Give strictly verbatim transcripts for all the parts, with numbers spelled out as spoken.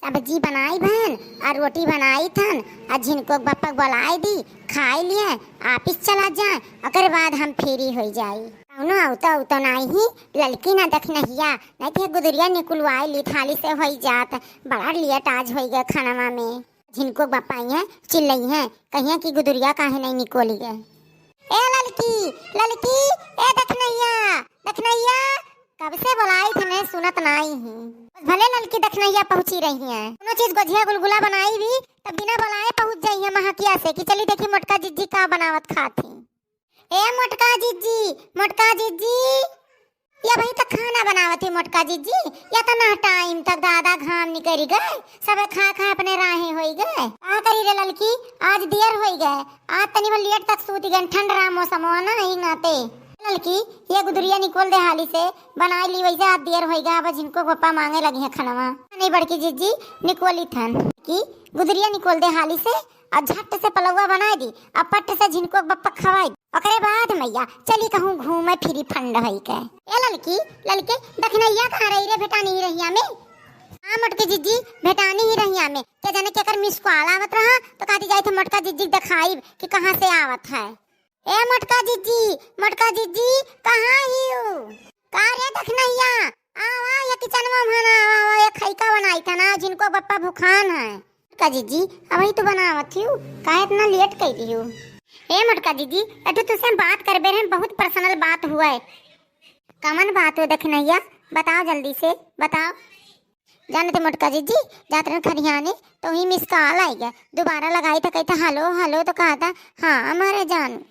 सब्जी बनाई बहन, और रोटी बनाई थन, और झिनको के बप्पा के बोलाई दी, खाई लिए, ऑफिस चला जाए, ओकरे बाद हम फ्री हो जाई। कौनो अवतो अवतो नाई ही, ललकी ना दखिनहिया, नहीं थे गुदुरिया निकुलवाई ली थाली से होई जात, बड़ा लेट आज होई गए खानवा में। झिनको के बप्पा आई हैं, चिल्लई हैं, कहिए कि गुदुरिया काहे नहीं निकोली गए। ए ललकी, ललकी, ए दखिनहिया, दखिनहिया, कब से बोलाई थे, नहीं सुनत नाई ही। भले ललकी दखिनहिया पहुँची रही हैं, कोनो चीज गोझिया गुलगुला बनाई भी, तब बिना बोलाए पहुँच जाई हैं महकिया से कि चली देखी मोटका जिज्जी का बनावत खात ही। ए मोटका जिज्जी, मोटका जिज्जी, या भाई तो खाना बनावत ही मोटका जिज्जी, या तो ना टाइम तक दादा घाम निकरी गए, सब खा खा अपने राहे होई गए। का करी रे ललकी, आज देर होई गए, आज तनी भर लेट तक सूती गए, ठंड रहा मौसम हो ना, यही नाते। ललकी, ये गुदुरिया निकोल दे हाली से, बनाई ली वैसे, आज देर होई गए, अब झिनको के बप्पा मांगे लगी हैं खानवा। नहीं बड़की जिज्जी, निकोली थन की गुदुरिया निकोल दे हाली से, और झट से पलौवा बनाई दी, और पट से झिनको के बप्पा खवाई दी। ओकरे बाद मैया चली कहूँ घूमे फिरी फंड होई के। ए ललकी, ललके दखिनहिया कहाँ रही रे, भेटानी ही रहिया में। हाँ मोटकी जिज्जी, भेटानी ही रहिया में। के जाने केकर मिस कॉल आवत रहा, तो कहती जाई थे मोटका जिज्जी के देखाइब कि कहाँ से आवत है। ए मोटका जिज्जी, मोटका जिज्जी, कहाँ ही हो? का रे दखिनहिया, आवा ये किचनवा में ना, आवा, आवा, ये खैका बनाई था ना, झिनको के बप्पा भुखान है। मोटका जिज्जी, अबही तो बनावत ही हूँ, काहे इतना लेट कैली हूँ? ए मोटका जिज्जी, अठो तुझसे हम बात करबे रहे, बहुत पर्सनल बात हुआ है। कमन बात हो दखिनहिया, बताओ जल्दी से, बताओ। जानते मोटका जिज्जी, जात रहन खरियाने, तो ही मिस कॉल आई गया, दोबारा लगाई था, कहता हेलो हेलो, तो कहा था हाँ हमारे जान।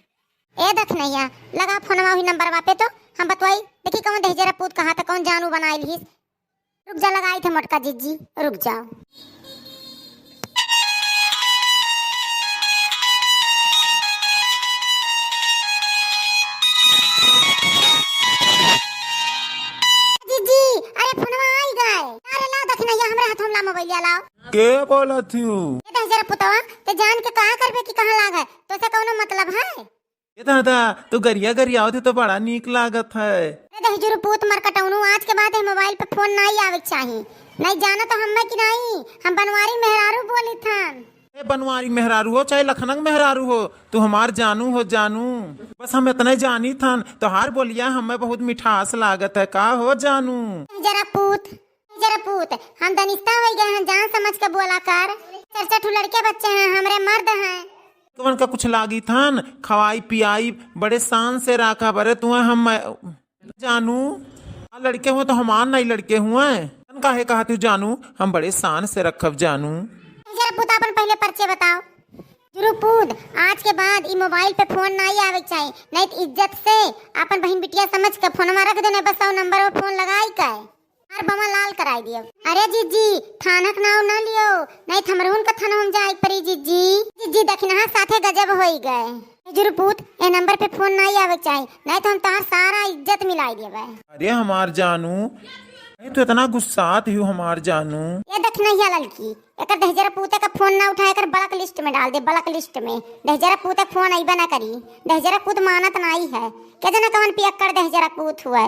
ए दखिनहिया, लगा फोनवा वही नंबरवा पे तो हम बतवाई, देखी कौन दहिजरा पूत कहा था, कौन जानू बनाई लिहिस। रुक जा, लगाई थे मोटका जिज्जी, रुक जाओ। जिज्जी, अरे फोनवा आई गए। अरे लाओ दखिनहिया, हमरे हाथों में ला मोबाइलिया लाओ। के बोलत हूँ? ए दहिजरा पुतवा, ते जान के का करबे कि कहाँ लाग है? तो से कौनो मतलब है? ए दादा, तू गरिया गरियावत है तो बड़ा नीक लागत है। अरे दहिजरू पूत मरकटौनू, आज के बाद ए मोबाइल पे फोन नाई आवे के चाही। नाई जाना तो हम्मे कि नाई, हम बनवारी मेहरारू बोली थन। ए बनवारी मेहरारू हो चाहे लखनऊ मेहरारू हो, तू हमार जानू हो जानू। बस हम इतने जानी थन, तोहार बोलिया हमें बहुत मिठास लागत है। का हो जानू? जरा पूत, जरा पूत, हम दनिस्ता हो गए हैं, जान समझ के बोला कर। चार चार ठो लड़के बच्चे हैं, हमरे मर्द हैं। कवन का कुछ लागी थन, खवाई पियाई बड़े शान से राखा बरे तुहे हम जानू। आ लड़के हुए तो हमार नहीं लड़के हुए, तन काहे कहा तू जानू, हम बड़े शान से रखब जानू। जरा पूत अपन पहले परिचय बताओ। जरू पूत, आज के बाद ई मोबाइल पे फोन नाई आवे के चाही, नहीं तो इज्जत से अपन बहिन बिटिया समझ के फोनवा रख देने, बस सौ नंबर पे फोन लगाई के। हमार बमा लाल कराई दियो। अरे जिज्जी, थाना के नाव ना लियो, नहीं तो हमरहुन का थाना हम जाए परी जिज्जी। जिज्जी दखिनहा साथे गजब होई गए। जरू पूत, ए नंबर पे फोन नाई आवे के चाही, नहीं तो हम तोहार सारा इज्जत मिलाई देबे। अरे हमार जानू, नहीं तो इतना गुस्सात ही हमार जानू। ये दखिनहिया ललकी, एकर दहिजरा पूते का फोन ना उठाए, एकर ब्लैक लिस्ट में डाल दे, ब्लैक लिस्ट में। दहिजरा पूते फोन अइबे ना करी, दहिजरा पूत मानत नाई है। के जना कवन पियक्कड़ दहिजरा पूत हुआ।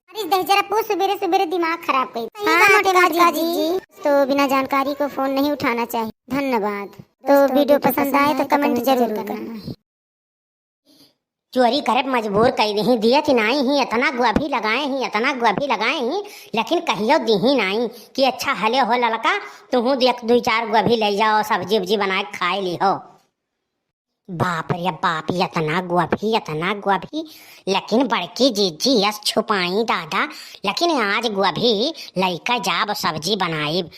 अरे दहिजरा पूत सुबेरे सुबेरे दिमाग खराब कई। सही हाँ, बात है मोटका मोटका जिज्जी। जिज्जी। तो बिना जानकारी को फोन नहीं उठाना चाहिए। धन्यवाद। तो दोस्तों, वीडियो वीडियो पसंद पसंद आए तो आए तो कमेंट कमेंट जरूर जरूर करना। करना। चोरी करे पे मजबूर कई दिही, दिए कि नाई ही, इतना गोभी लगाए ही, इतना गोभी लगाए ही, लेकिन कहियो दिही नाई कि अच्छा हले हो ललका, तुहू देख दुई चार गोभी ले जाओ, सब्जी उब्जी बनाए के खाए ली हो। बाप रे बाप, इतना गोभी, इतना गोभी, लेकिन बड़की जिज्जी यस छुपाई दादा, लेकिन आज गोभी लइका जाब सब्जी बनाइब,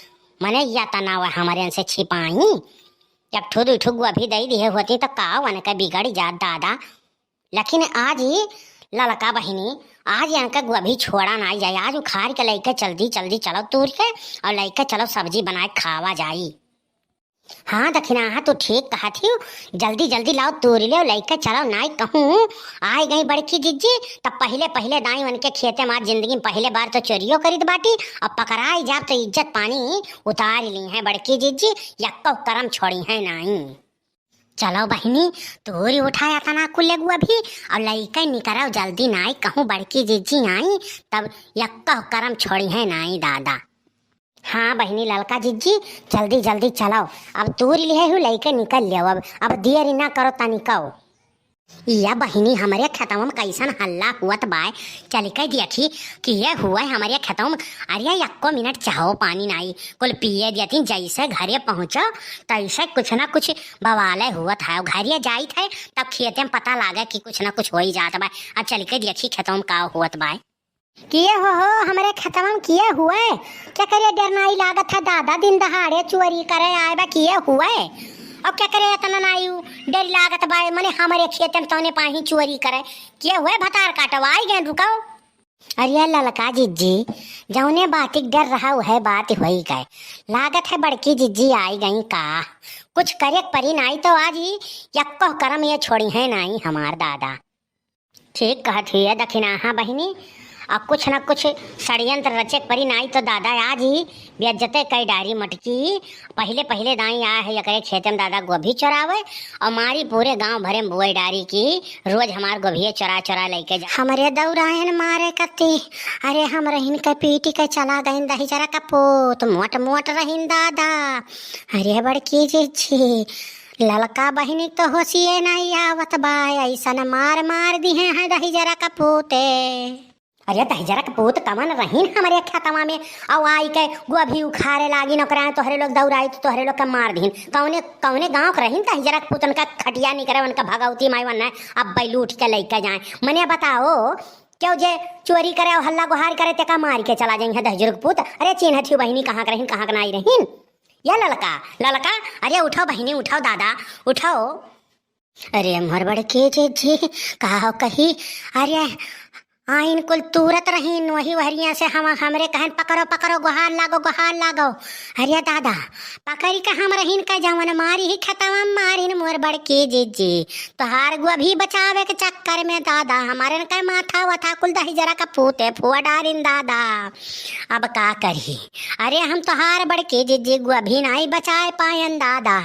मने इतना वह हमरे से छिपाई। एक ठो दुई ठो गोभी दे दिए होती तो का उनके बिगड़ जात दादा। लेकिन आज ही ललका बहिनी, आज इनका गोभी छोड़ा ना जाए, आज उखाड़ के लइके जल्दी जल्दी चलो तूर के और लइके चलो सब्जी बनाए खावा जाई। हाँ दखिनहा, हाँ तू ठीक कहत हियो, जल्दी जल्दी लाओ तूर ले लइके चलो, नाई कहूँ आए गई बड़की जिज्जी तब पहले पहले दाई उनके खेते में आज जिंदगी में पहले बार तो चोरियो करीत बाटी, अब पकड़ाई जाब तो इज्जत पानी उतार ली है बड़की जिज्जी, यक्को करम छोड़ी है नाई। चलो बहिनी, तोरी उठाया तना कुल्ले गोभी और लइके निकरव जल्दी नाई कहूँ बड़की जिज्जी आई तब यक्को करम छोड़ी है नाई दादा। हाँ बहिनी ललका जिज्जी, जल्दी जल्दी चलो, अब तूर लिहे हूँ, लइके निकल लियो, अब, अब देरी ना करो तनिको। या बहिनी, हमरे खेतवा में कैसन हल्ला हुअत बाय, चल के देखी कि ये हुआ है हमरे खेतवा में। अरे, यक्को मिनट चाहो पानी नाई, कुल पिए दियथिन, जैसे घरे पहुँचो तैसे कुछ ना कुछ बवाले हुअत है। घरे जाइत है तब खेते में पता लागे कि कुछ ना कुछ होई जात बाय। अब चल के देखी खेतवा में का हुअत बाय। किए हो, हो, हमरे खेतवा में किए हुए? केकरे डर नाई लागत है दादा, दिन दहाड़े चोरी करे आए बा, किए हुए? और केकरे इतना नाई उ डर लागत बा, मने हमरे खेते में तौने पाही चोरी करे? किए हुए भतार काटो, आई गए, रुको। अरे ललका जिज्जी, जौने बात के डर रहा उहे बात होई गए। लागत है बड़की जिज्जी आई गई का? कुछ करे के परी नाई तो आज ही यक्को करम ये छोड़ी है नाई हमार दादा। ठीक कहत हिया दखिनाहा बहिनी, अब कुछ न कुछ षड्यंत्र रचे के परी, नाई तो दादा आज ही बेइज्जते कई डारी मटकी। पहिले पहिले दाई आए है एकरे खेते में दादा गोभी चोरावे और मारी पूरे गांव भरे में बोए डारी की रोज हमार गोभिये चोरा चोरा लइके जा। हमरे दौरायन मारे कती, अरे हमरे हिन के पीटी के चला गइन दहिजरा का पूत, मोट मोट रहीन दादा। अरे बड़की जिज्जी, ललका बहिनी तो होशिये नाई आवत बा, ऐसन मार मार दिहे हैं दहिजरा का पूते। अरे दहिजरा का पूत कवन रहीन हमरे खेतवा में, अउ आई के गोभी उखारे लागिन, ओकरा तोहरे लोग दौड़ाई तो तोहरे लोग के मार दिहिन। कौने, कौने गाँव के रहीन दहिजरा का पूत, उनका खटिया निकरे, उनका भगवती माई वन्ना अब बैलूट के लइके जाए। मने बताओ, क्यों जे चोरी करे और हल्ला गुहार करे, तेका मार के चला जाइहे दहिजरा का पूत। अरे चिन्हत हियो बहिनी, कहाँ के रहीन, कहाँ के नाई रहीन। या ललका, ललका, अरे उठाओ बहिनी, उठाओ दादा, उठाओ। अरे मोर बड़की जिज्जी, का हो कही, अरे आइन कुल तूरत रहीन, वही वहरिया से हम, हमरे कहन, "पकड़ो, पकड़ो, गोहार लागो, गोहार लागो।" अरे दादा, पकड़ी के हम रहीन का जवन मारी ही खेतवा में मारिन मोर बड़की जिज्जी। तोहार गोभी बचावे के चक्कर में दादा, हमारे न के माथा वथा कुल दहिजरा का पूते फुआ डारिन दादा। अब का करी? अरे हम तोहार बड़की जिज्जी गोभी नाई बचाए पायन दादा।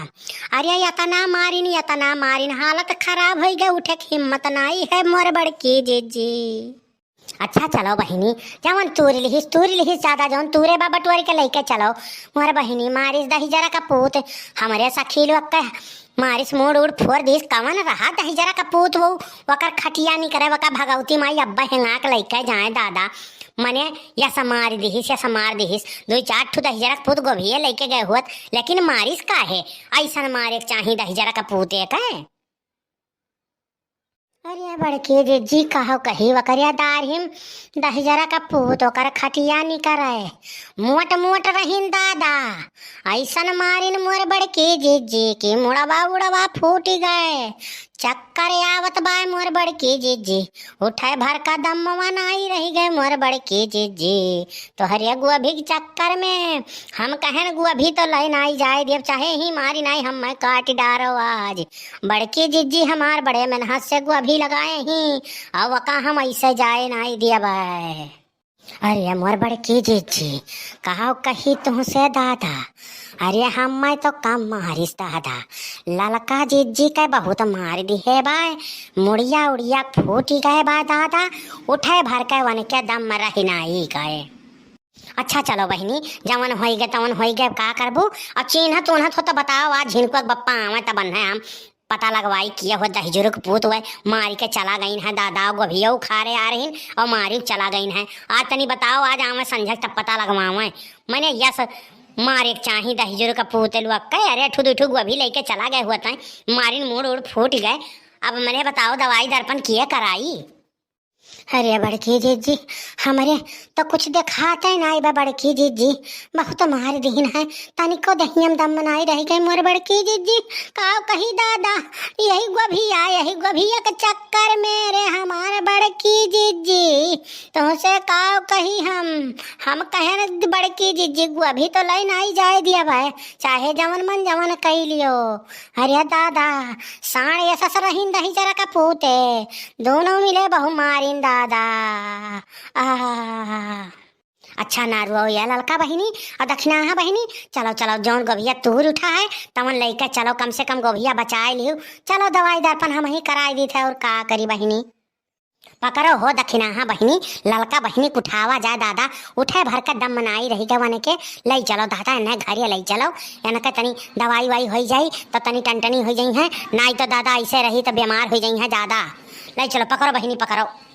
अरे यतना मारिन, यतना मारिन, हालत खराब होई गए, उठे के हिम्मत नाई है मोर बड़की जिज्जी। अच्छा चलो बहिनी, जवन तूर लिहिस, तूर लिहिस, ज्यादा जवन तूरे बा बटोर के लइके चलो। मोर बहिनी मारिस दहिजरा का पूत, हमरे सखी लोग के मारिस, मूड़ उड़ फोर दिस। कवन रहा दहिजरा का पूत वो, वकर खटिया निकरे, वका भगवती माई अब्बा हेंगा के लइके जाए दादा। मने यस मार दिहिस, यस मार दिहिस। दुई चार ठू दहिजरा का पूत गोभिये लइके गए होत, लेकिन मारिस काहे? ऐसन मारे के चाही दहिजरा का पूते के। अरे बड़की जिज्जी, कहो कही वकरिया दारहिम दहिजरा का पूत, ओकर खटिया निकरे, मोट मोट रहीन दादा। ऐसन मारिन मोर बड़की जिज्जी कि मुड़वा उड़वा फूट गए। चक्कर आवत बाय मोर बड़की जिज्जी, उठे भर का दमवा नाई रही गए मोर बड़की जिज्जी। तोहरे गोभी के चक्कर में हम कहन गोभी तो लइ नाई जाए देब, चाहे ही मारी नाई हम मैं काट डारो आज। बड़की जिज्जी हमार बड़े मेहनत से गोभी लगाए ही, अब का हम ऐसे जाए नाई देबै। अरे मोर बड़की जिज्जी, कहो कही तुहसे दादा, अरे हम मैं तो कम मारिस दादा, ललका जिज्जी के बहुत मार दिहे बाय, मुड़िया उड़िया फूटी गए बा दादा, उठे भर के वन के दम रही नाई गए। अच्छा चलो बहिनी, जवन होई गए तवन होई गए, अब का करबू? अब चीन्हत उन्हत हो तो बताओ, आज झिनको के बप्पा आवे तब अन्हे हम पता लगवाई किए हो दहिजरा के पूत हुए, मारी के चला गईन है दादा, गोभियो उखारे आ रहीन और मारी के चला गईन है। आज तनी बताओ, आज आवे संझक तब पता लगवावे। मने यस मारे के चाही दहिजरा के पूत लुआ के, अरे ठू दुई ठू गोभी लइके चला गए हुआ तय, मारिन मूड़ उड़ फूट गए। अब मने बताओ दवाई दर्पण किए कराई? अरे बड़की जिज्जी, हमरे तो कुछ देखाते नाई बा बड़की जिज्जी, बहुत मार दीन है, तनिको दहियम दम नाई रह गए मोर बड़की जिज्जी। का कही दादा, यही गोभिया, यही गोभिया के चक्कर में रे हमार बड़की जिज्जी, तुमसे का कही हम, हम कहन बड़की जिज्जी गोभी तो लई नाई जाए दिया भाई, चाहे जवन मन जवन कई लियो। अरे दादा, साँड़ यस रहीन दहिजरा का पूते, दोनों मिले बहु मारिन दादा। आह। अच्छा ना रुओ या ललका बहिनी और दखिनाहा बहिनी, चलो चलो, जौन गोभिया तूर उठा है तवन लइके चलो, कम से कम गोभिया बचाए लिहू। चलो दवाई दर्पण हम ही कराई दी थे, और का करी बहिनी। पकड़ो हो दखिनाहा बहिनी, ललका बहिनी कुठावा जाए दादा, उठे भर के दम नाई रही गवन के, लई चलो दादा, इन्हें घरे लई चलो, इनके तनी दवाई वाई होई जाई तो तनी टनटनी होई जाई है, नाई तो दादा ऐसे रही तो बीमार होई जाई है ज्यादा। लई चलो, पकड़ो बहिनी, पकड़ो।